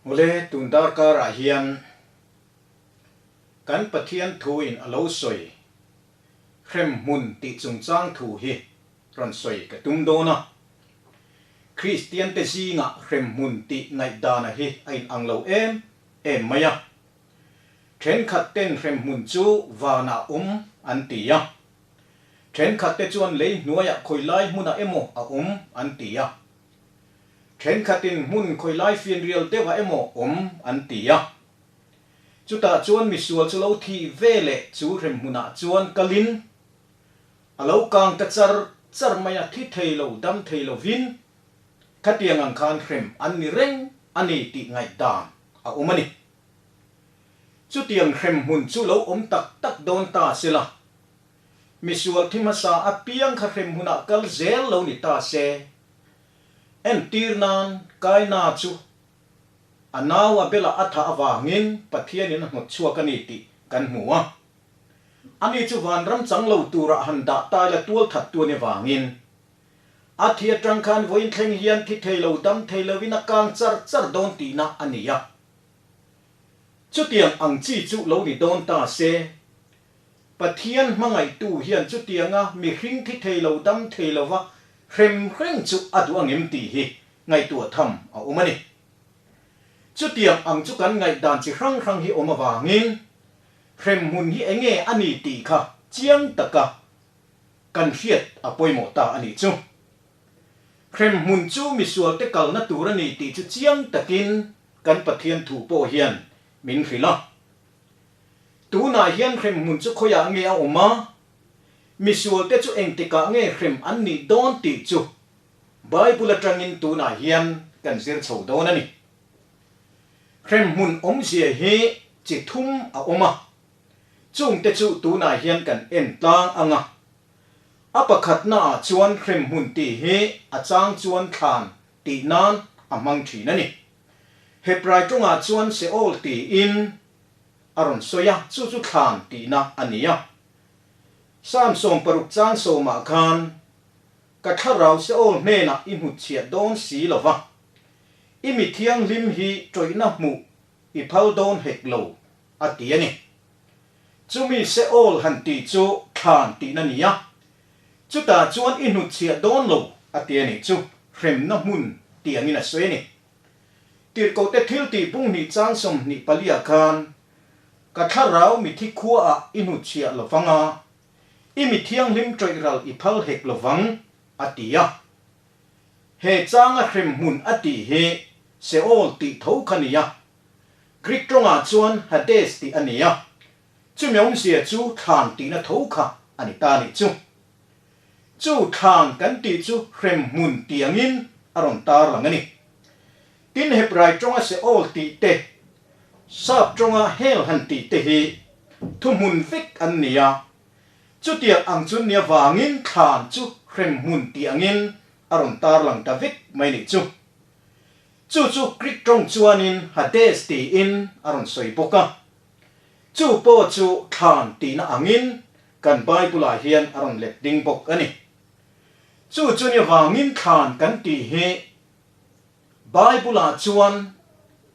Awle, tun darkarah hian kan Pathian thuin a lo sawi hremhmun tih chungchang thu hi rawn sawi ka tum dawn a. Kristiante zingah hremhmun tih ngaihdana hi a inang lo em em mai a. Thenkhat ten hremhmun chu vanah awm an ti a. Thenkhat te chuan lei hnuaiah khawilai hmunah emaw a awm an ti a. Thenkhatin hmun khawilai fianrial deuhah emaw awm an ti a. Chutah chuan misual chu lo thih ve leh chu hremhmunah chuan kalin a lo kang ta char char mai a, thi thei lo, dam thei lovin khatiang ang khan hrem an ni reng a ni tih ngaihdan a awm a ni. Chutiang hremhmun chu lo awm tak tak dawn ta se la, misual thi hmasa apiang kha hremhmunah kal zel lo ni ta se, entir nan Kaina chu a nau a bela a thah avangin Pathianin a hnawt chhuak a ni tih kan hmu a. Ani chu vanram chang lo turah han dah ta ila tual that tu a ni vangin a thi atang khan vawiin thleng hian thi thei lo dam thei lovin a kang char char dawn tihna a ni a. Chutiang ang chi chu lo ni dawn ta se, Pathian hmangaihtu hian chutianga mihring thi thei lo dam thei lova hrem reng chu a duh angem tih hi ngaihtuah tham a awm a ni. Chutiang ang chu kan ngaihdan chi hrang hrang hi awm avangin hrem hmun hi enge a ni tih kha chiang taka kan hriat a pawimawh ta a nih chu. Hrem hmun chu misualte kalna tur a ni tih chu chiang takin kan Pathian thu pawh hian min hrilh a. Tunah hian hremhmun chu khawiah nge a awm a, misualte chu engtikah nge hrem an nih dawn tih chu Bible atangin tunah hian kan zir chho dawn a ni. Hremhmun awmzia hi chi thum a awm a, chungte chu tunah hian kan en tlang ang a. A pakhatnaah chuan hremhmun tih hi a chang chuan thlan tih nan a hmang thin a ni. Hebrai tawngah chuan Seol tiin a rawn sawi a, chu chu thlan tihna a ni a. Psalm 60 chang sawmah khan, Ka thlarau Seol hnenah i hnutchhiah dawn si lo va, i mi thianghlim hi tawihna hmuh i phal dawn hek lo, a ti a ni. Chumi Seol han tih chu thlan tihna ni a, chutah chuan i hnutchhiah dawn lo, a ti a nih chu, hremna hmun tih angin a sawi a ni. Tirhkohte thil tih bung hnih chang 24 ah khan, Ka thlarau mithi khuaah i hnutchhiah lo vang a, i mi thianghlim tawih ral i phal hek lo vang, a ti a. He changa hrem hmun a tih hi Seol tih tho kha ni a. Greek tawngah chuan Hades tih a ni a, chumi awmzia chu thlan tihna tho kha a ni ta nih chu. Chu thlan kan tih chu hrem hmun tih angin a rawn tar lang a ni. Tin Hebrai tawnga Seol tih te, Sap tawnga Hell han tih te hi thuhmun vek an ni a. Chutiang ang chu nia vangin thlan chu hrem hmun tih angin a rawn tar lang ta vek mai nih chu. Chu chu Greek tawng chuanin Hades tiin a rawn sawi bawk a. Chu pawh chu thlan tihna angin Kan Bible-ah hian a rawn let ding bawk a ni. Chu chu ni vangin thlan kan tih hi Bible-ah chuan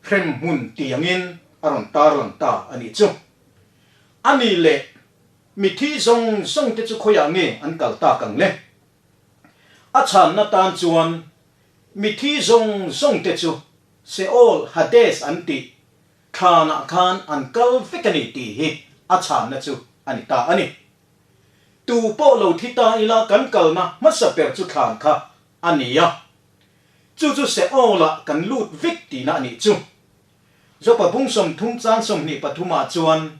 hremhmun tih angin a rawn tarlang ta a nih chu. A nih leh mithi zawng zawng te chu khawiah nge an kal tak ang le? A chhanna tan chuan mithi zawng zawng te chu Seol, Hades an tih Thlanah khan an kal vek a ni tih hi a chhanna chu a ni ta a ni. Tu pawh lo thi ta ila kan kalna hmasa ber chu thlan kha a ni a. Chu chu Seol-ah kan lut vek tihna a nih chu. Jopa bung 30 chang 23 ah chuan,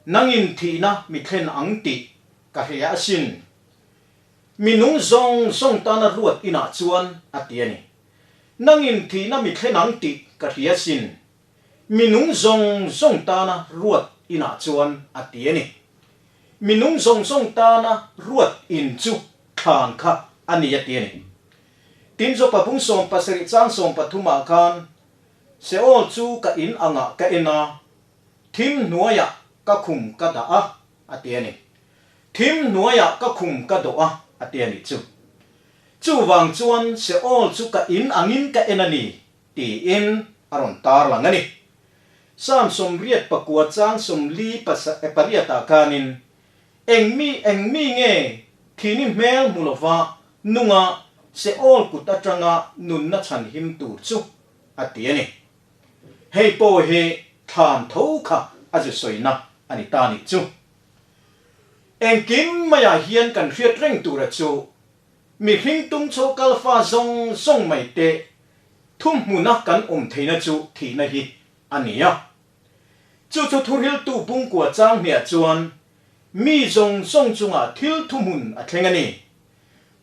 Nangin thihna mi thlen ang tih ka hria asin. Mi nung zawng zawng tana ruat inah chuan a ti a ni. Nangin thihna mi thlen ang tih ka hria asin. Mi nung zawng zawng tana ruat inah chuan a ti a ni. Mi nung zawng zawng tana ruat in chu thlan kha a ni a ti a ni. Tin Jopa bung 17 chang 13 ah khan, Seol chu ka in angah ka en a, thim hnuaiah ka khum ka dah a, a ti a ni. Thim hnuaiah ka khum ka dawh a, a ti a nih chu. Chuvang chuan Seol chu ka in angin ka en a ni, tiin. a rawn tarlang a ni. Psalm 89 chang 48 ah khanin Eng mi eng mi nge thini hmel hmu lova nunga Seol kut atanga nunna chhan him tur chu a ti a ni. Hei pawh hi thlan tho kha a zu sawina a ni ta nih chu. Engkim maiah hian kan hriat reng tura chu mihring tum chho kal fa zawng zawng mai te thuhmuna kan awm theihna chu thihna hi a ni a. Chu chu thuhriltu bungkua chang hniah chuan mi zawng zawng chungah thil thuhmun a thleng a ni.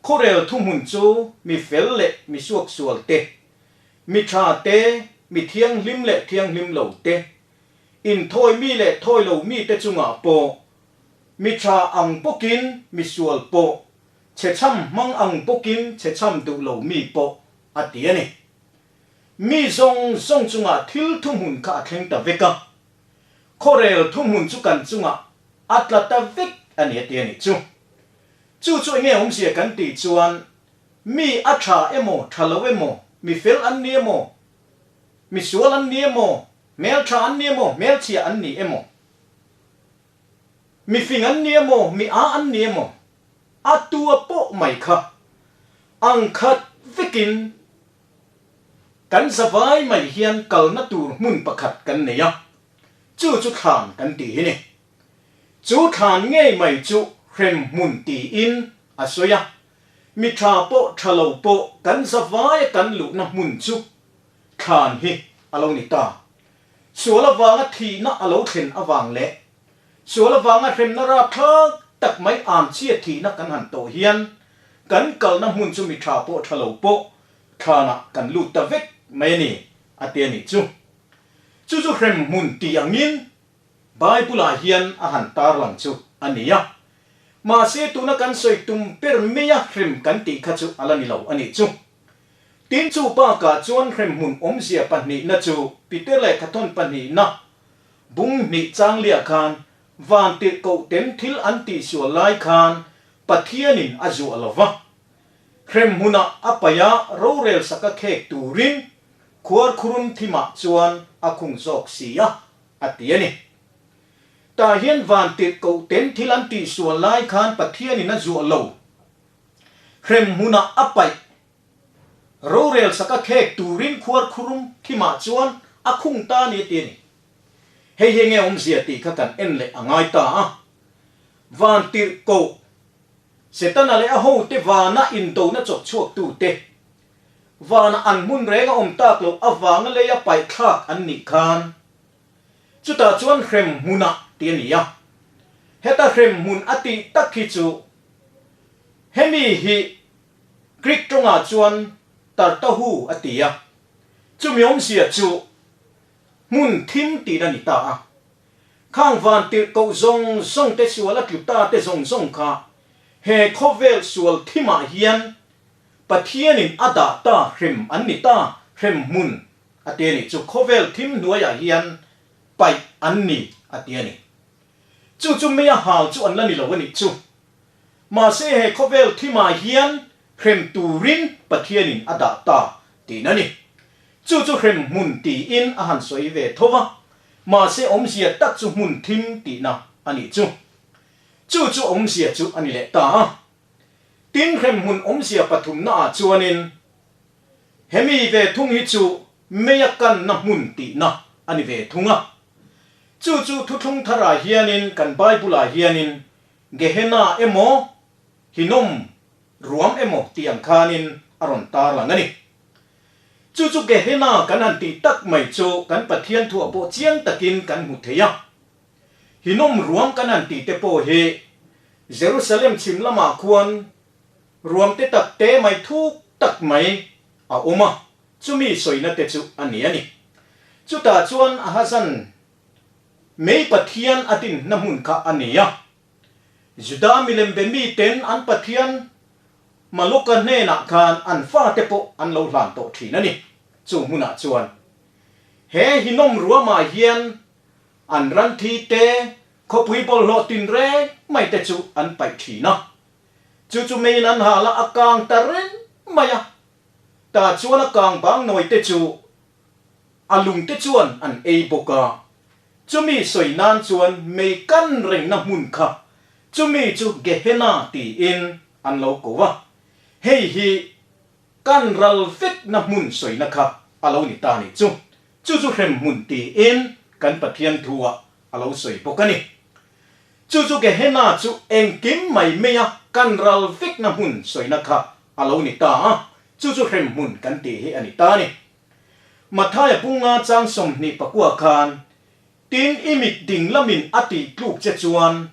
Khawrel thuhmun chu mi fel leh mi suaksual te, mi tha te, mi thianghlim leh thianghlim lo te, inthawi mi leh thawi lo mi te chungah pawh, mi tha ang bawkin mi sual pawh, chhechham hmang ang bawkin chhechham duh lo mi pawh a ti a ni. Mi zawng zawng chungah thil thuhmun kha a thleng ta vek a, khawrel thuhmun chu kan chungah a tla ta vek a ni a ti a nih chu. Chu chu enge awmzia kan tih chuan mi a tha emaw tha lo emaw, mi fel an ni emaw, mi sual an ni emaw, hmel tha an ni emaw, hmelchhia an ni emaw, mi fing an ni emaw, mi a an ni emaw, a tua pawh mai kha ang khat vekin Kan zavai mai hian kalna tur hmun pakhat kan nei a, chu chu thlan kan tih hi ni. Chu thlan ngei mai chu hrem hmun tiin a sawi a, mi tha pawh tha lo pawh kan zavaia kan luhna hmun chu thlan hi a lo ni ta. Sual avanga thihna a lo thlen avang leh sual avanga hremna rapthlak tak mai anchhia thihna kan han tawh hian kan kalna hmun chu mi tha pawh tha lo pawh Thlanah kan lut ta vek mai a ni, a ti a nih chu. Chu chu hremhmun tih angin Bible-ah hian a han tarlang chu a ni a. Mahse tuna kan sawi tum ber maia hrem kan tih kha chu a la ni lo a nih chu. Tin chu bakah chuan hremhmun awmzia pahnihna chu Peter lehkhathawn pahnihna bung hnih changliah khan van tirhkoh ten thil an tihsual lai khan Pathianin a zuah lo va. Hrem hmunah a paih a, rorel saka khek turin khuarkhurum thimah chuan a khung zawk si a, a ti a ni. Tah hian van tirhkoh ten thil an tihsual lai khan Pathianin a zuah lo. Hrem hmunah a paih, rorel saka khek turin khuarkhurum thimah chuan a khung ta a ni, a ti a ni. Hei hi enge awmzia tih kha kan en leh a ngai ta a. Van tirhkoh Setana leh a hote vana indona chawp chhuaktute, vana an hmun reng a awm tak loh avanga leia paihthlak an nih khan, chutah chuan hrem hmunah tih a ni a. Heta hrem hmun a tih tak hi chu hemi hi Greek tawngah chuan Tartahu a ti a, chumi awmzia chu hmun thim tihna ni ta a. Khang van tirhkoh zawng zawng te sual a tlu ta te zawng zawng kha he khawvel sual thimah hian Pathianin a dah ta hrem an ni ta hrem hmun a ti a ni. Chu khawvel thim hnuaiah hian paih an ni a ti a ni. Chu chu mei a hal chu an la ni lo a nih chu. Mahse he khawvel thimah hian hrem turin Pathianin a dah ta tiin a ni. Chu chu hrem hmun tiin a han sawi ve tho va, mahse awmzia tak chu hmun thim tihna a nih chu. Chu chu awmzia chu a ni leh ta a. Tin hrem hmun awmzia pathumnaah chuanin hemi ve thung hi chu meia kanna hmun tihna a ni ve thung a. Chu chu thuthlung tharah hianin kan Bible-ah hianin Gehenna emaw Hinnom ruam emaw tih ang khanin a rawn tarlang a ni. Chu chu Gehenna kan han tih tak mai chu kan Pathian thuah pawh chiang takin kan hmu thei a. Hinnom ruam kan han tih te pawh hi Jerusalem chhim lamah khuan ruam te tak te mai thuk tak mai a awm a, chumi sawina te chu a ni a ni. Chutah chuan Ahazan mei Pathian a dinhna hmun kha a ni a. Juda milem be miten an Pathian Maloka hnenah khan an fate pawh an lo hlan tawh thin a ni. Chu hmunah chuan he Hinnom ruamah hian an ran thi te, khawpui bawlhhlawh tinreng mai te chu an paih thin a. Chu chu meiin an hal a, a kang ta reng mai a. Tah chuan a kang bang nawi te chu. A lungte chuan an ei bawk a. Chumi sawi nan chuan mei kan rengna hmun kha chumi chu Gehenna tiin an lo ko a. Hei hi kan ral vekna hmun sawina kha a lo ni ta nih chu. Chu chu hremhmun tiin kan Pathian thu-ah a lo sawi bawk a ni. Chu chu Gehenna chu engkim mai meia kan ral vekna hmun sawina kha a lo ni ta a, chu chu hremhmun kan tih hi a ni ta a ni. Mathaia bunga chang 24 khan, Tin i mit ding lamin a tih tluk che chuan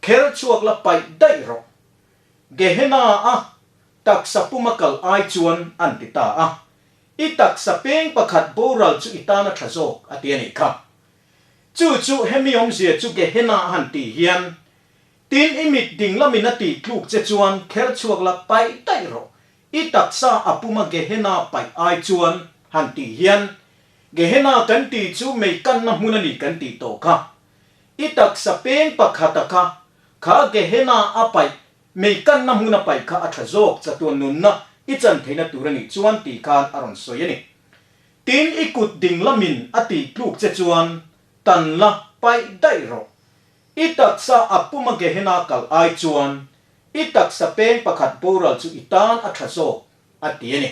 kher chhuak la paih daih rawh. Gehenna a taksa puma kal ai chuan an ti ta a, i taksa peng pakhat boral chu i tan a tha zawk a ti a nih kha. Chu chu hemi awmzia chu Gehenna a han tih hian, Tin i mit ding lamin a tih tluk che chuan kher chhuak la paih daih rawh, i taksa a puma Gehenna paih ai chuan han tih hian, Gehenna kan tih chu mei kanna hmun a ni kan tih tawh kha. I taksa peng pakhata kha, kha Gehenna a paih, mei kanna hmun a paih kha a tha zawk chatuan nunna i chan theihna tur a nih chuan tih khan a rawn sawi a ni. Tin, i kut ding lamin a tih tluk che chuan tan la paih daih rawh. I taksa a puma Gehenna kal ai chuan i taksa peng pakhat boral chu i tan a tha zawk, a ti a ni.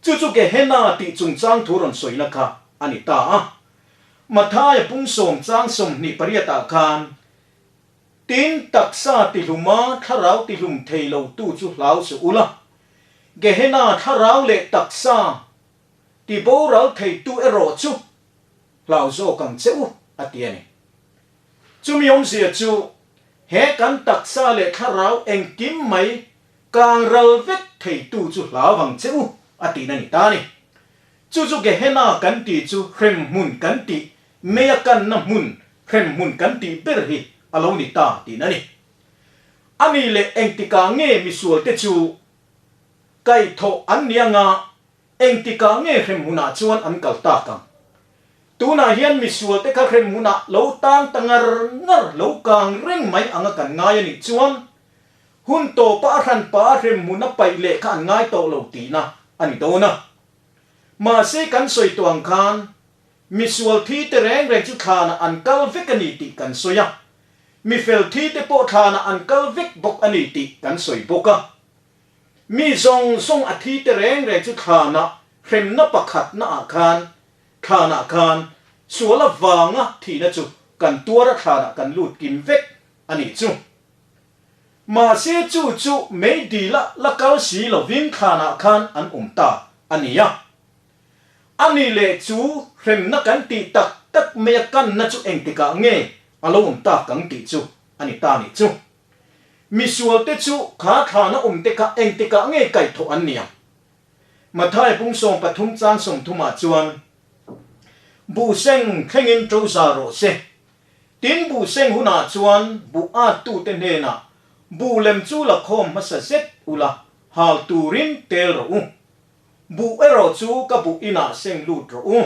Chu chu Gehenna tih chungchang thu rawn sawina kha a ni ta a. Mathaia pung sawm chang 28 ah khan, Tin, taksa tihluma thlarau tihlum thei lo tu chu hlau suh ula, Gehenna thlarau leh taksa ti boral thei tu erawh chu hlau zawk ang che u, a ti a ni. Chumi awmzia chu he kan taksa leh thlarau engkim mai kang ral vek thei tu chu hlau ang che u, a tihna ni ta a ni. Chu chu Gehenna kan tih chu hremhmun kan tih Meia kanna hmun, hremhmun kan tih ber hi a lo ni ta tihna a ni. A ni leh engtikah nge misualte chu kaihthawh an ni anga engtikah nge hremhmunah chuan an kal tak ang? Tunah hian misualte kha hremhmunah lo tang ta ngar ngar, lo kang reng mai anga kan ngai a nih chuan hun tawpa a hranpa a hremhmun a paih leh kha an ngai tawh lo tihna a ni dawn a. Mahse kan sawi tawh ang khan Misual thi te reng reng chu thlanah an kal vek a ni tih kan sawi a, mifel thi te pawh thlanah an kal vek bawk a ni tih kan sawi bawk a. Mi zawng zawng a thi te reng reng chu thlanah hremna pakhatna ah khan thlanah khan sual avanga thihna chu kan tuar a thlanah kan lut kim vek a nih chu. Mahse chu chu meidil a la kal si lovin thlanah khan an awm ta a ni a. A nih leh chu hremna kan tih tak tak mai a kanna chu engtikah nge a lo awm tak ang tih chu a ni ta nih chu. Misualte chu kha thlana awmte kha engtikah nge kaihthawh an ni ang? Matthai pung 13 chang 30 ah chuan, Buhseng thlengin ṭo za rawh se. Tin buhseng hunah chuan buh attute hnenah buh lem chu la khawm hmasa zet ula hal turin tel rawh u. Buh erawh chu ka buh inah seng lut rawh u,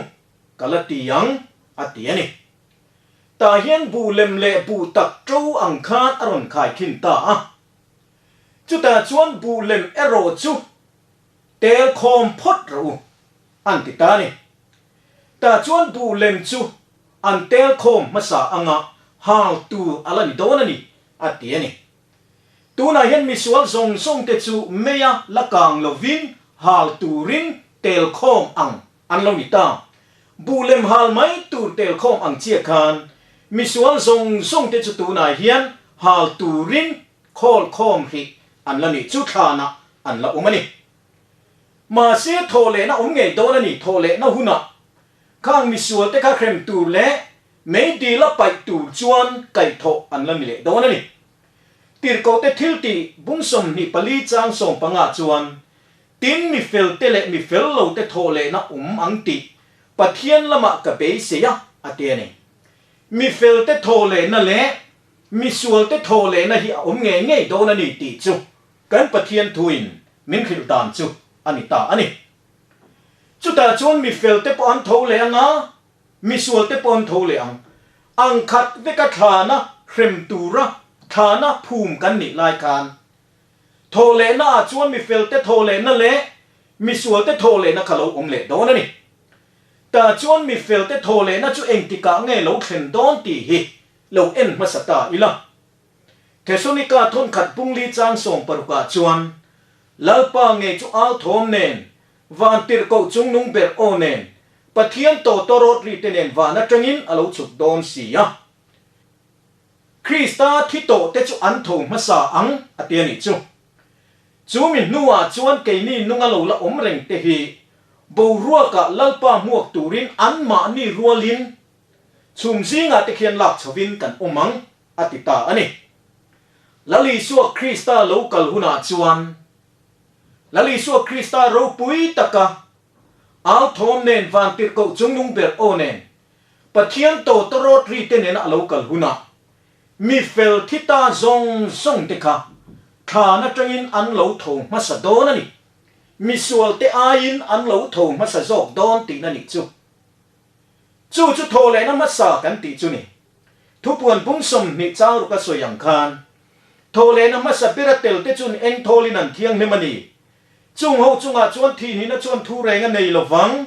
ka la ti ang, a ti a ni. Tah hian buh lem leh buh tak ṭo ang khan a rawn khai khin ta a. Chutah chuan buh lem erawh chu tel khawm phawt rawh u, an ti ta a ni. Tah chuan buh lem chu an tel khawm hmasa anga hal tur a la ni dawn a ni, a ti a ni. Tunah hian misual zawng zawng te chu meia la kang lovin hal turin tel khawm ang an lo ni ta. Buh lem hal mai tur tel khawm ang chiah khan misual zawng zawng te chu tunah hian hal turin khawl khawm hrih an la nih chu thlanah an la awm a ni. Mahse thawh lehna awm ngei dawn a ni thawh lehna hunah khang misual te kha hrem tur leh Meidil a paih tur chuan kaihthawh an la ni leh dawn a ni. Tirhkohte thiltih bung 24 chang 15 chuan, Tin mi felte leh mi fel lote thawh lehna awm ang tih Pathian lamah ka beisei a, a ti a ni. Mi felte thawh lehna leh mi sualte thawh lehna hi a awm ngei ngei dawn a ni tih chu kan Pathian thuin min hrilh dan chu a ni ta a ni. Chutah chuan mi felte pawh an tho leh ang a, Misual te pawh an tho leh ang. Ang khat veka thlana hrem tura thlana phum kan nih lai khan thawhlehna ah chuan mifel te thawhlehna leh misual te thawhlehna kha lo awm leh dawn a ni. Tah chuan mi felte thaw lehna chu engtikah nge lo thlen dawn tih hi lo en hmasa ta ila. Thesalonika thawnkhat bungli chang sawmparukah chuan, Lalpa nge chu au thawm nen, van tirhkoh chungnung ber aw nen, Pathian tawtawrawt ri te nen van atangin a lo chhuk dawn si a. Krista thi tawh te chu an tho hmasa ang a ti a nih chu. Chu mi hnuah chuan keini nunga lo la awm reng te hi boruakah Lalpa hmuak turin anmahni rualin chhum zingah te khian lak chhovin kan awm ang a ti ta a ni. Lal Isua Krista lo kal hunah chuan Lal Isua Krista ropui taka au thawm nen vantirhkoh chungnung ber aw nen Pathian tawtawrawt ri te nena a lo kal hunah mi fel thi ta zawng zawng te kha thlan atangin an lo tho hmasa dawn a ni. Mi sual te aiin an lo tho hmasa zawk dawn tihna nih chu. Chu chu thaw lehna hmasa kan tih chu ni. Thupuan bung 20 chang ruk a sawi ang khan thaw lehna hmasa ber a tel te chun eng thawlin an thianghlim a ni. Chung ho chungah chuan thihnihna chuan thu reng a nei lovang.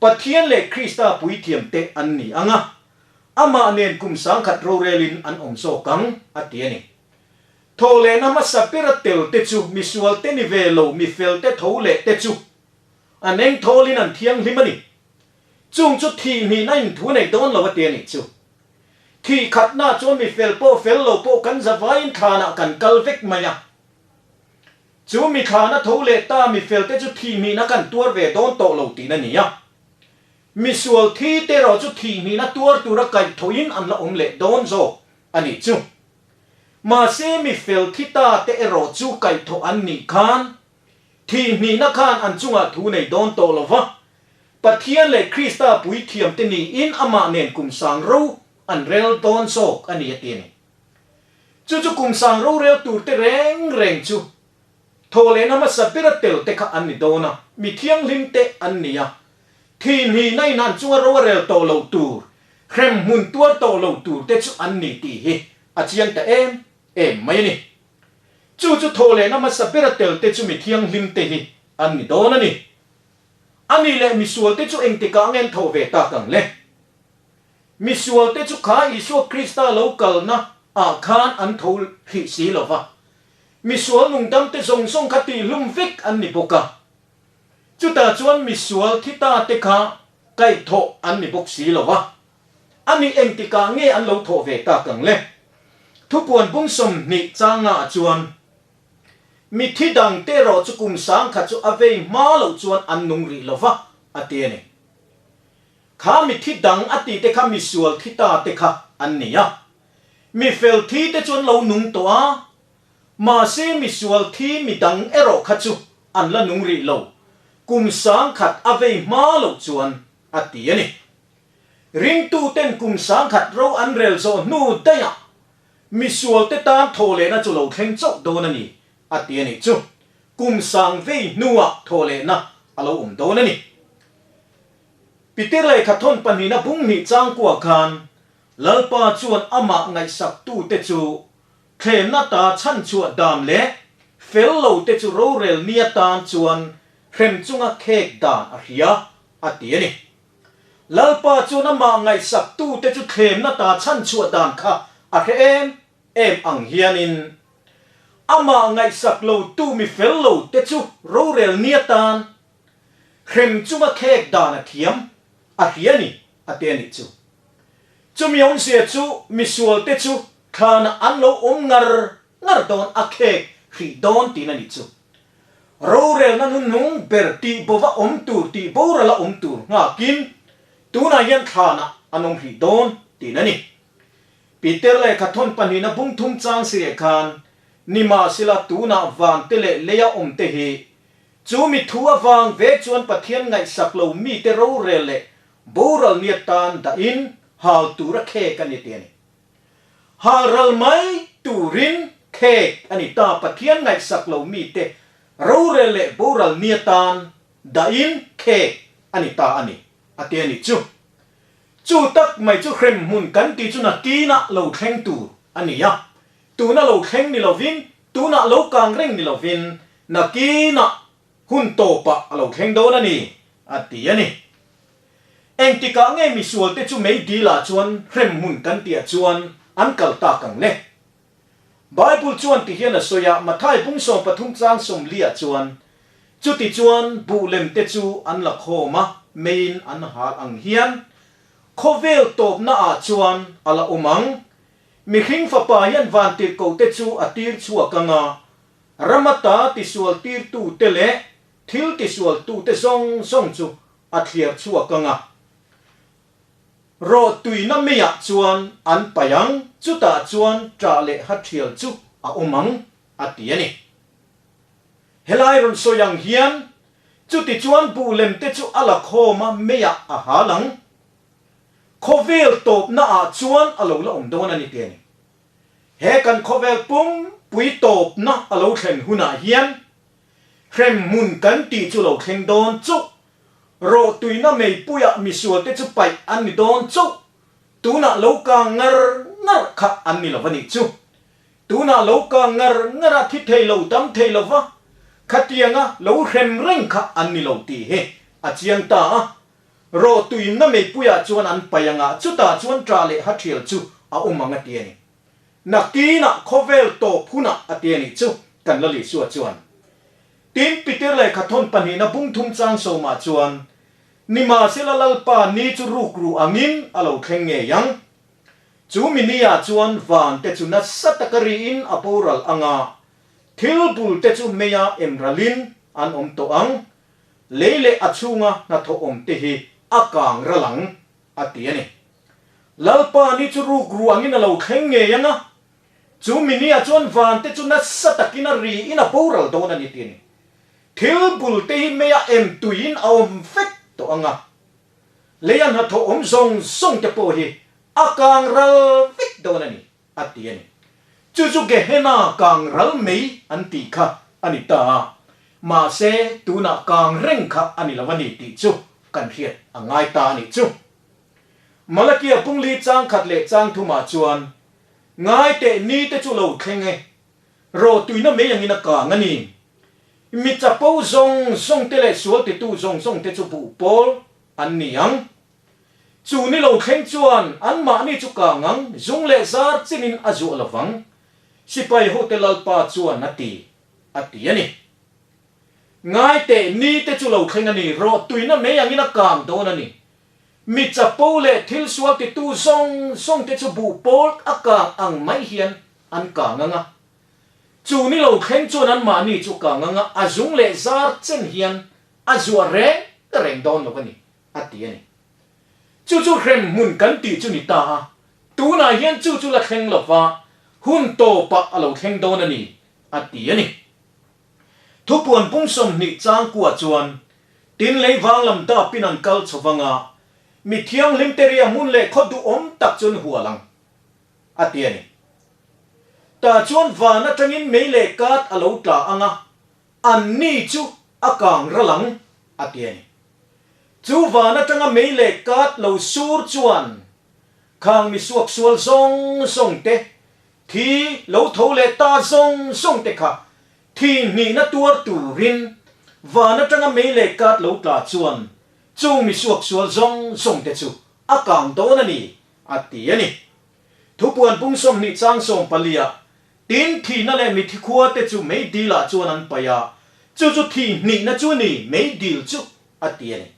Pathian leh Krista puithiam te an ni ang a, amah nen kum 1000 rorelin an awm zawk ang, a ti a ni. Thaw lehna hmasa ber a tel te chu misual te ni ve lo, mifel te tho leh te chu an eng thawlin an thianghlim a ni. Chung chu thih hnihna in thu nei dawn lo a ti a nih chu. Thih khatna chuan mifel pawh fel lo pawh kan zavaiin thlanah kan kal vek mai a. Chu mi thlana tho leh ta mi felte chu thih hnihna kan tuar ve dawn tawh lo tihna ni a. Mi sual thi te erawh chu thih hnihna tuar tura kaih thoin an la awm leh dawn zawk a nih chu. Mahse mi fel thi ta te erawh chu kaih thawh an nih khan thih hnihna khan an chungah thu nei dawn tawh lo va, Pathian leh Krista puithiamte niin amah nen kum sang ro an rel dawn zawk a ni a ti a ni. Chu chu kum sang rorel tur te reng reng chu thaw lehna hmasa bera tel te kha an ni dawn a, mi thianghlim te an ni a. Thi hnihna in an chunga ro a rel tawh loh tur, hrem hmun tuar tawh lo tur te chu an ni tih hi a chiang ta em em mai a ni. Chu chu thaw lehna hmasa bera tel te chu mi thianghlim te hi an ni dawn a ni. A nih leh misual te chu engtikah nge an thawh ve tak ang le? Misual te chu kha Isua Krista lo kalna ah khan an tho hrih si lo va. Misual nungdam te zawng zawng kha tihlum vek an ni bawk a. Chutah chuan misual thi ta te kha kaihthawh an ni bawk si lo va. A nih engtikah nge an lo thawh ve tak ang le? Thupuan bung 20 changa ah chuan mithi dang te erawh chu kum 1000 chu a vei hma loh chuan an nung rih lo va, a ti a ni. Kha mi thi dang a tih te kha mi sual thi ta te kha an ni a. Mi fel thi te chu an lo nung tawh a, mahse mi sual thi mi dang erawh kha chu an la nung rih lo, kum 1000 a vei hma loh chuan a ti a ni. Ringtu ten kum 1000 ro an rel zawh hnu daihah mi sual te tan thaw lehna chu lo thleng chauh dawn a ni a ti a nih chu. Kum sang vei hnuah thaw lehna a lo awm dawn a ni. Peter lehkha thawn pahnihna bung hnih changkua khan Lalpa chuan amah ngaihsaktute chu thlemna ta chhanchhuah dan leh fel lote chu rorel ni atan chuan hrem chunga khek dan a hria a ti a ni. Lalpa chuan amah ngaihsaktute chu thlemna ta chhanchhuah dan kha a hre em em ang hianin amah ngaihsak lotu mi fel lote chu rorel ni atan Hrem chunga khek dan a thiam, a hria ni, a ti a nih chu. Chumi awmzia chu misualte chu thlanah an lo awm ngar ngar dawn a khek hrih dawn tiin a nih chu. Rorelna nunung ber tih bova awm tur tih borala awm tur nghakin tunah hian thlanah an awm hrih dawn tiin a ni. Peter lehkha thawn pahnihna bung thum chang sireh khan nimahsela tunah vante leh leia awmte hi Chu mi thu avang ve chuan Pathian ngaihsak lo mite rorel leh boral ni atan dahin hal tura khek a ni ti a ni. Hal ral mai turin khek a ni ta Pathian ngaihsak lo mite rorel leh boral ni atan dahin khek a ni ta a ni a ti a nih chu. Chu tak mai chu hrem hmun kan tih chu nakinah lo thleng tur a ni a, tuna lo thleng ni lovin Tunah lo kang reng ni lovin nakinah hun tawpah a lo thleng dawn a ni, a ti a ni. Engtikah nge misualte chu meidil-ah chuan hremhmun kan tihah chuan an kal tak ang le? Bible chuan ti hian a sawi a, Mathai bung 13 chang 40 ah chuan, Chuti chuan buh lemte chu an la khawm a, meiin an hal ang hian khawvel tawpna ah chuan a la awm ang. Mihring fapa hian vantirhkohte chu a tir chhuak ang a, rama ta tisual tirtute leh thil tisualtute zawng zawng chu a thliar chhuak ang a. Rawhtuina meiah chuan an paih ang, chutah chuan ṭah leh hathial chu a awm ang, a ti a ni. Helai rawn sawi ang hian, chuti chuan buh lemte chu a la khawm a, meiah a hal ang. Khawvel tawpnaah chuan a lo la awm dawn a ni ti a ni. He kan khawvel pumpui tawpna a lo thlen hunah hian hremhmun kan tih chu lo thleng dawn chauh Rawhtuina meipuiah misualte chu paih an ni dawn chauh. Tunah lo kang ngar ngar kha an ni lo a nih chu. Tunah lo kang ngar ngar a thi thei lo dam thei lo va, khatianga lo hrem reng kha an ni lo tih hi a chiang ta a. Rawhtuina meipuiah chuan an paih anga chutah chuan ṭah leh hathial chu a awm ang a ti a ni. Nakinah khawvel tawp hunah a ti a nih chu kan la Lisua chuan. Tin, Peter lehkha thawn pahnihna bung thum chang sawmah chuan, Nimahsela Lalpa ni chu ruk ruh angin a lo thleng ngei ang. Chu mi niah chuan van te chu nasa taka riin a boral ang a, thil bul te chu meia emralin an awm tawh ang, lei leh a chhunga hnathawh awm te hi a kang ral ang, a ti a ni. Lalpa ni chu ruk ruh angin a lo thleng ngei ang a, Chu minia chuan vante chu nasa takin a riin a boral dawn a ni ti a ni. Thil bul te hi meia em tuiin a awm vek tawh ang a, leia hnathawh awm zawng zawng te pawh hi a kang ral vek dawn a ni, a ti a ni. Chu chu Gehenna kang ral mei an tih kha a ni ta a, mahse tunah kang reng kha a ni lo a ni tih chu kan hriat a ngai ta a nih chu. Malakia pungli chang khat leh chang thumah chuan Ngai teh ni te chu lo thleng e. Rawhtuina mei angin a kang a ni. Mi chapo zawng zawng te leh sual titu zawng zawng te chu buh pawl an ni ang. Chu ni lo thleng chuan anmahni chu kang ang, zung leh zar chinin a zuah lo vang. Sipai hote Lalpa chuan a ti, a ti a ni. Ngai teh ni te chu lo thleng a ni, rawhtuina mei angin a kang dawn a ni. Mi chapo leh thil sual titu zawng zawng te chu buh pawl a kang ang mai hian an kang ang a. Chu ni lo thleng chuan anmahni chu kang ang a, a zung leh zar chen hian a zuah reng reng dawn lo a ni, a ti a ni. Chu chu hremhmun kan tih chu ni ta a, tunah hian chu chu la thleng lo va, hun tawpah a lo thleng dawn a ni, a ti a ni. Thupuan pung 20 changkua chuan tin lei vang lam dapin an kal chho vang a, mi thianghlim te ria hmun leh khaw duhawm tak chu an hual ang, a ti a ni. Tah chuan van atangin mei leh kat a lo tla ang a, an ni chu a kang ral ang, a ti a ni. Chu van atanga mei leh kat lo sur chuan khang mi suaksual zawng zawng te Thi lo tho leh ta zawng zawng te kha thi hnihna tuar turin van atanga mei leh kat lo tla chuan chung mi suaksual zawng zawng te chu a kang dawn a ni, a ti a ni. Thupuan pung 20 chang 14 ah tin thihna leh mithi khua te chu mei dil ah chuan an paih a, chu chu thi hnihna chu a ni, mei dil chu a ti a ni.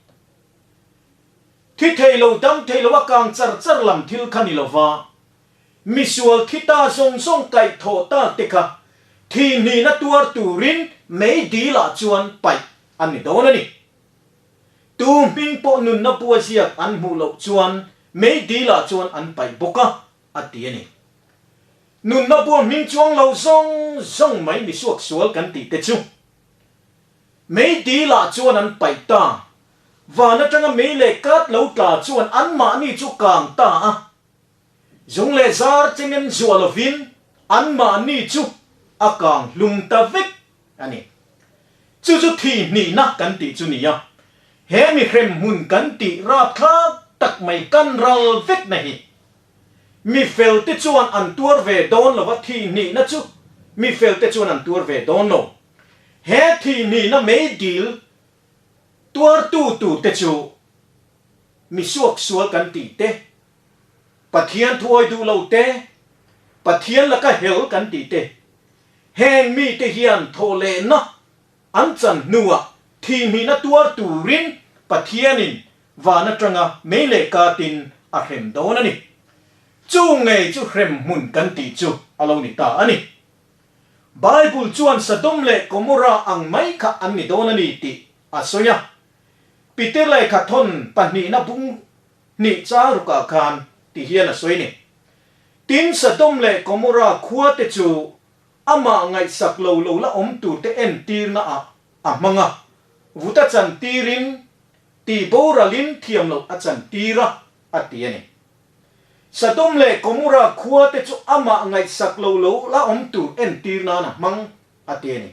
Thi thei lo dam thei lo a kang char char lam thil kha ni lova, Misual thi ta zawng zawng kaih thawh tak te kha thi hnihna tuar turin mei dil ah chuan paih an ni dawn a ni. Tu hming pawh nunna bua ziak an hmuh loh chuan mei dil ah chuan an paih bawk a, a ti a ni. Nunna bua hming chuang lo zawng zawng mai misuak sual kan tih te chu mei dil ah chuan an paih ta. Van atanga mei leh kat lo tla chuan anmahni chu kang ta a. Zung leh zar chengin zuah lovin anmahni chu a kang hlum ta vek a ni. Chu chu thi hnihna kan tih chu nia. He mi hremhmun kan tih rapthlak tak mai kan ral vekna hi mi felte chuan an tuar ve dawn lo a, thi hnihna chu mi felte chuan an tuar ve dawn lo. He thi hnihna meidil tuartu turte chu. Mi suaksual kan tih te, Pathian thuawi duh lo te, Pathian laka hel kan tih te, heng mite hian thawhlehna an chan hnuah thihhnihna tuar turin Pathianin van atanga mei leh katin a hrem dawn a ni. Chu ngei chu hrem hmun kan tih chu a lo ni ta a ni. Bible chuan Sodom leh Gomorrah ang mai kha an ni dawn a ni tih a sawi a. Peter lehkha thawn pahnihna bung hnih chang rukah khan ti hian a sawi ni. Tin, Sodom leh Gomorrah khua te chu amah ngaihsak lo lo la awm tur te entirna ah a hmang a, vut a chan tirin tih boralin thiam loh a chan tir a, a ti a ni. Sodom leh Gomorrah khua te chu amah ngaihsak lo lo la awm tur entir nan a hmang, a ti a ni.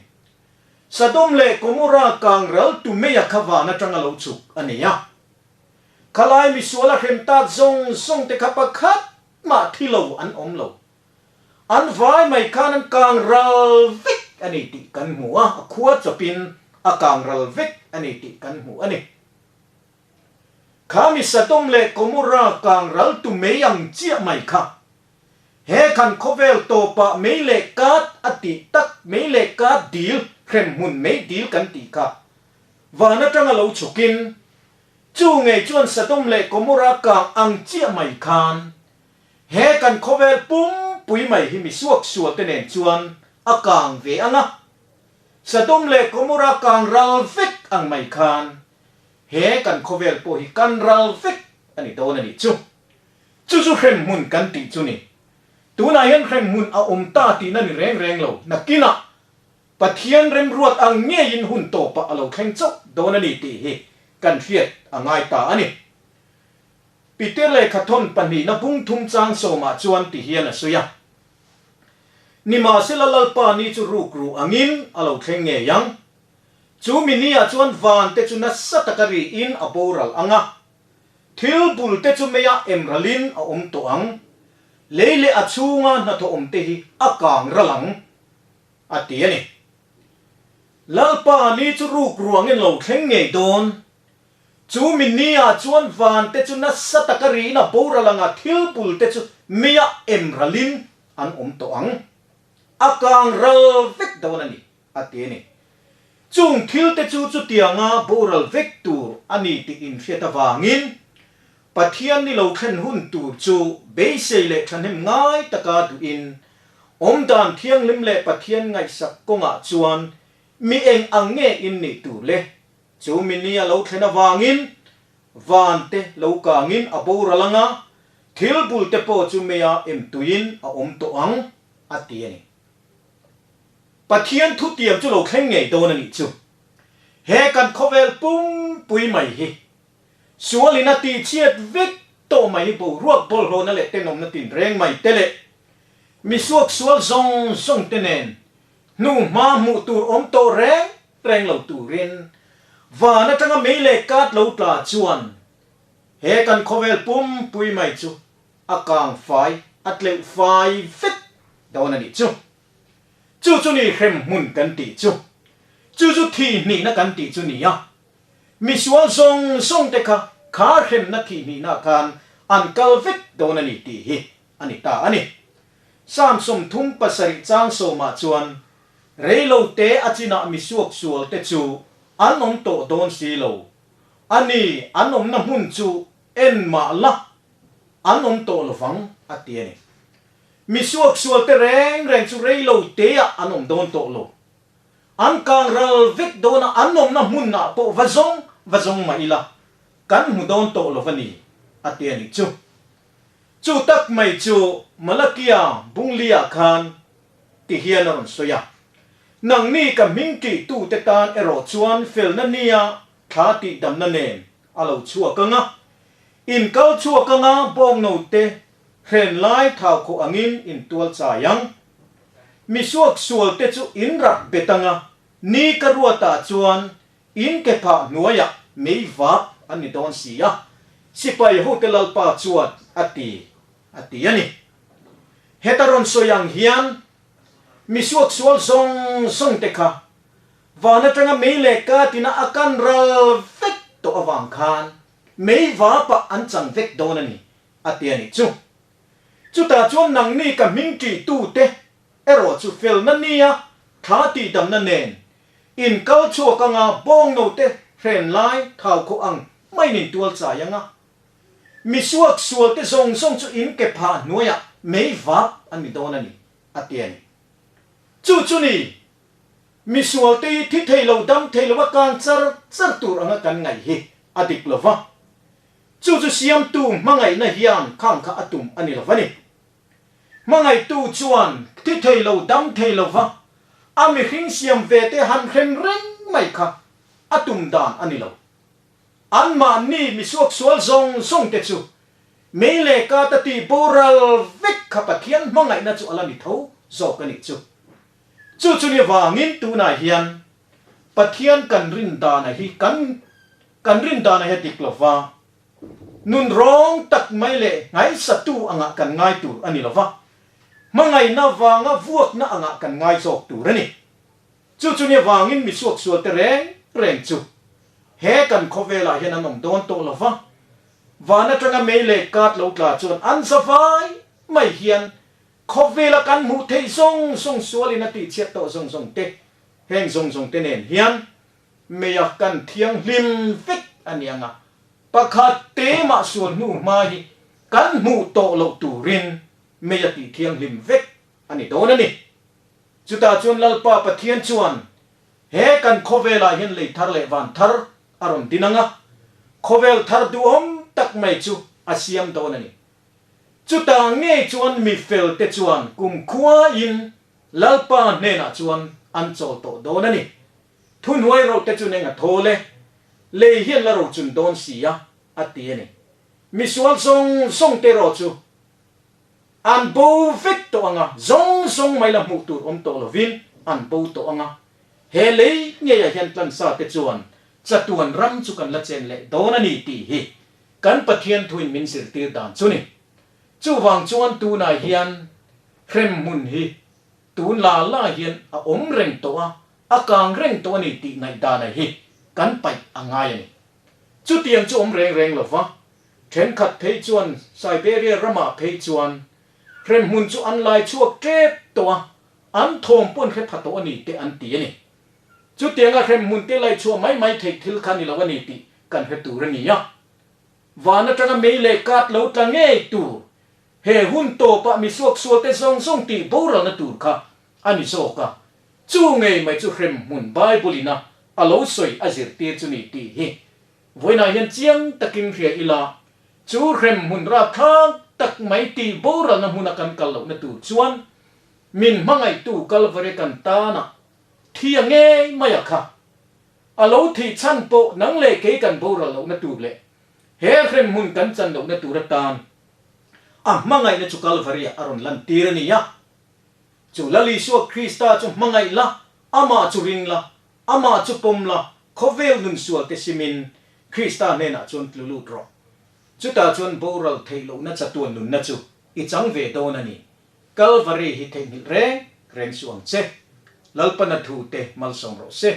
Sodom leh Gomorrah kang ral tu meia kha van atanga lo chhuk a ni a. Khalai misual a hrem tak zawng zawng te kha pakhat mah thi lo an awm lo. An vai mai khan an kang ral vek a ni tih kan hmu a, a khua chawpin a kang ral vek a ni tih kan hmu a ni. Kha mi Sodom leh Gomorrah kang ral tu mei ang chiah mai kha He kan khawvel tawpah mei leh kat a tih tak, mei leh kat dil, hremhmun mei dil kan tih kha van atanga lo chhukin, chu ngei chuan Sodom leh Gomorrah kang ang chiah mai khan he kan khawvel pumpui mai hi mi suaksual te nen chuan a kang ve ang a, Sodom leh Gomorrah kang ral vek ang mai khan he kan khawvel pawh hi kan ral vek a ni dawn a nih chu. Chu chu hremhmun kan tih chu ni. Tunah hian hremhmun a awm ta tihna ni reng reng lo. Nakinah Pathian remruat ang ngeiin hun tawpah a lo thleng chauh dawn a ni tih hi kan hriat a ngai ta a ni. Peter lehkhathawn pahnihna bung thum chang sawmah chuan ti hian a sawi a, Nimahsela Lalpa ni chu rukru angin a lo thleng ngei ang. Chu mi niah chuan vante chu nasa taka riin a boral ang a, Thil bul te chu meia emralin a awm tawh ang, lei leh a chhunga hnathawh awm te hi a kang ral ang, a ti a ni. Lalpa ni chu ruk ruangin lo thleng ngei dawn. Chu mi ni-ah chuan van te chu nasa taka riin a boral anga thil bul te chu meia emralin an awm tawh ang, a kang ral vek dawn a ni. a ti a ni. Chung thil te chu chutianga boral vek tur a ni tih inhriat avangin Pathian ni lo thlen hun tur chu beisei leh thahnem ngai taka duhin awmdan thianghlim leh Pathian ngaihsak kawngah chuan mi eng ang nge in nih tur le? Chu mi ni a lo thlen avangin van te lo kangin a boral anga thil bul te pawh chu meia emtuiin a awm tawh ang a ti a ni. Pathian thutiam chu lo thleng ngei dawn a nih chu. He kan khawvel pumpui mai hi sualin a tihchhiat vek tawh mai hi boruak bawlhhlawhna leh tenawmna tinreng mai te leh mi suaksual zawng zawng te nen hnu hma hmuh tur awm tawh reng reng lo turin van atanga mei leh kat lo tla chuan he kan khawvel pumpui mai chu a kang fai a tleuh fai vek dawn a nih chu. Chu chu ni hrem hmun kan tih chu. Chu chu thih hnihna kan tih chu nia. Misual zawng zawng te kha kha hremna thih hnihna khan an kal vek dawn a ni tih hi a ni ta a ni. Psalm 37 chang sawmah chuan reilo te a chinah misuak sual te chu an awm tawh dawn si lo a ni, an awmna hmun chu en mah la an awm tawh lovang a ti a ni. Mi suaksual te reng reng chu rei lo teah an awm dawn tawh lo. An kang ral vek dawn a, an awmna hmunah pawh va zawng va zawng mah ila, kan hmu dawn tawh lo va ni, a ti a nih chu. Chu tak mai chu Malakia Bunglia khan ti hian a rawn sawi a, Nangni ka hming ṭihtute tan erawh chuan felna nia thla tihdamna nen a lo chhuak ang a, in kal chhuak ang a, bawngnote Hren lai thau khawh angin in tual chai ang. Mi suak sual te chu in rak bet ang a, ni ka ruatah chuan in ke phah hnuaiah mei vap an ni dawn si a, sipai hote Lalpa chuan a ti, a ti a ni. Heta rawn sawi ang hian mi suak sual zawng zawng te kha van atanga mei leh ka tina a kan ral vek tawh avang khan. mei vapah an chang vek dawn a ni, a ti a nih chu. Chutah chuan nangni ka hming ṭihtute erawh chu felna nia thla tihdamna nen in kal chhuak anga bawngnote hren lai thau khawh ang maiin in tual chai anga mi suak sualte zawng zawng chu in ke phah hnuaiah mei vap an ni dawn a ni, a ti a ni. Chu chu ni, mi sualte hi thi thei lo dam thei lo a kan char char tur anga kan ngaih hi a dik lo va. Chu chu siamtu hmangaihna hian khang kha a tum a ni lo va ni. Hmangaihtu chuan thi thei lo dam thei lo va a mihring siam ve te han hrem reng mai kha a tum dan a ni lo. Anmahni misuaksual zawng zawng te chu mei leh ka ta tih boral vek kha Pathian hmangaihna chu a la ni tho zawk a nih chu. Chu chu ni vangin tunah hian Pathian kan rin dana hi kan kan rin dana hi a dik lo va, nun rawng tak mai leh nghaisatu angah kan ngai tur a ni lo va, hmangaihna vanga vuakna angah kan ngai zawk tur a ni. Chu chu ni vangin mi suaksualte reng reng chu he kan khawvelah hian an awm dawn tawh lo va, van atanga mei leh kat lo tla chuan an za vai mai hian khawvela kan hmuh theih zawng zawng sualin a tihchhiat tawh zawng zawng te, heng zawng zawng te nen hian Meia kan thianghlim vek a ni ang a, pakhat te mah sual hnu hma hi kan hmuh tawh loh turin meia tih thianghlim vek a ni dawn a ni. Chutah chuan Lalpa Pathian chuan he kan khawvelah hian lei thar leh van thar a rawn din ang a, khawvel thar duhawm tak mai chu a siam dawn a ni. Chutah ngei chuan mi felte chuan kumkhuain Lalpa hnenah chuan an chawl tawh dawn a ni. Thuhnuai roh te chu neng a thawl e, lei hian la rochun dawn si a, a ti a ni. Misual zawng zawng te erawh chu an bo vek tawh ang a, zawng zawng mai la hmuh tur awm tawh lovin an bo tawh ang a. He lei ngeiah hian tlansa te chuan chatuan ram chu kan la chen leh dawn a ni tih hi kan Pathian thuin min zirtir dan chu ni. Chuvang chuan tunah hian hremhmun hi Tun la la hian a awm reng tawh a, a kang reng tawh a ni tih ngaihdana hi kan paih a ngai a ni. Chutiang chu awm reng reng lo va, thenkhat phei chuan Siberia ramah phei chuan hremhmun chu an lai chhuak tep tawh a, an thawm pawn hre pha tawh a ni te an ti a ni. Chutianga hremhmun te lai chhuah mai mai theih thil kha ni lo a ni tih kan hre tur a ni a. Van atanga mei leh kat lo tla ngei tur He hun tawpah mi suaksualte zawng zawng tih boralna tur kha a ni zawk a, chu ngei mai chu hremhmun Bible ina a lo sawi a zirtir chu ni tih hi vawiinah hian chiang takin hria ila, chu hremhmun rapthlak tak mai tih boralna hmuna kan kal lohna tur chuan min hmangaihtu Kalvary kan tana thi a ngei mai a kha a lo thih chhan pawh nang leh kei kan boral lohna tur leh he hremhmun kan chan lohna tur atan A hmangaihna chu Kalvari-ah a rawn lantir a ni a. Chu Lal Isua Krista chu hmangaih la, amah chu ring la, amah chu pawm la, khawvel nun sualte simin Krista hnenah chuan tlu lut rawh. Chutah chuan boral theih lohna chatuan nunna chu i chang ve dawn a ni. Kalvari hi theihnghilh reng reng suh ang che. Lalpana thute malsawm rawh se.